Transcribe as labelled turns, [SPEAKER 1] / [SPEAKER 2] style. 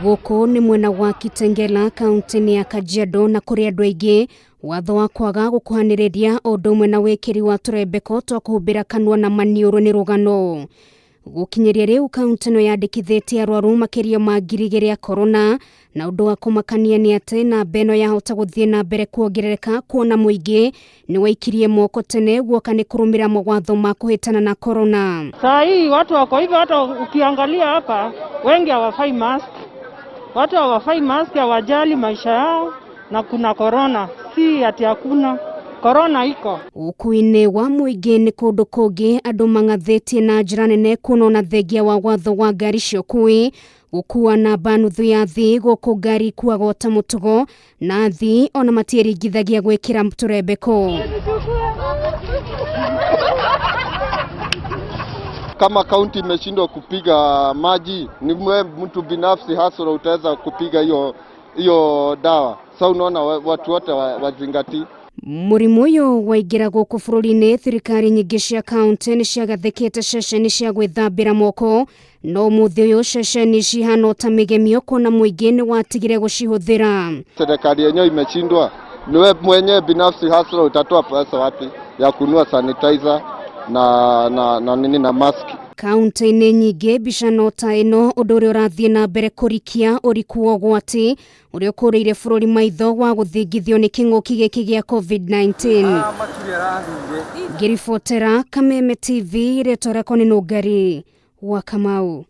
[SPEAKER 1] Gũkũ nĩ mwena wa Kitengela kaunti-inĩ ya Kajiado na kũrĩ andũ aingĩ watho wa kwaga gũkuhanĩrĩria o ũndũ ũmwe na wĩkĩri wa tũrembeko twa kũhumbĩra kanua na maniũrũ nĩ rũgano. Gũkinyĩria rĩu kaunti ĩno yandĩkithĩtie arwaru makĩria ma 2,000 a korona na ũndũ wa kũmakania nĩ atĩ namba ĩno yahota gũthiĩ na mbere kuongerereka kuona mũingĩ nĩ waikirie moko tene guoka nĩ kũrũmĩrĩra mawatho ma kũhĩtana na korona.
[SPEAKER 2] Saa hii watu wako hivyo, hata ukiangalia hapa wengi hawafai mask, watu hawafai mask, hawajali maisha yao, na kuna korona, si ati hakuna korona iko.
[SPEAKER 1] Ũkuui-inĩ wa mũingĩ nĩ kũndũ kũngĩ andũ mang'athĩtie na njĩra nene kuona ona thengia wa watho wa ngari cia ũkuui gũkua namba nuthu ya athii gũkũ ngari ikuaga o ta mũtugo na athii ona matiĩringithagia gwĩkĩra tũrembeko.
[SPEAKER 3] Kama kaunti imeshindwa kupiga maji, ni mwe mtu binafsi haswa utaweza kupiga hiyo hiyo dawa. Sasa unaona watu wote wazingatii.
[SPEAKER 1] Mũrimũ ũyũ waingĩra gũkũ bũrũri-inĩ thirikari nyingĩ cia kaunti nĩ ciagathĩkĩte ceceni cia gwĩthambĩra moko no ũmũthĩ ũyũ ceceni cihana ta mĩgemio kuona mũingĩ nĩ watigire gũcihũthĩra.
[SPEAKER 3] Serikali yenyewe imeshindwa, ni wewe mwenyewe binafsi haswa utatoa pesa wapi ya kununua sanitizer na nini na mask?
[SPEAKER 1] Kaunti-inĩ nyingĩ mbica no ta ĩno ũndũ ũrĩa ũrathiĩ na mbere kũrikia ũriku wa ũgwati ũrĩa ũkũrĩire bũrũri maitho wa gũthingithio nĩ kĩng'ũki gĩkĩ gĩa COVID-19. Ngĩribotera Kameme TV rĩtwa rĩakwa nĩ Nũngari wa Kamau.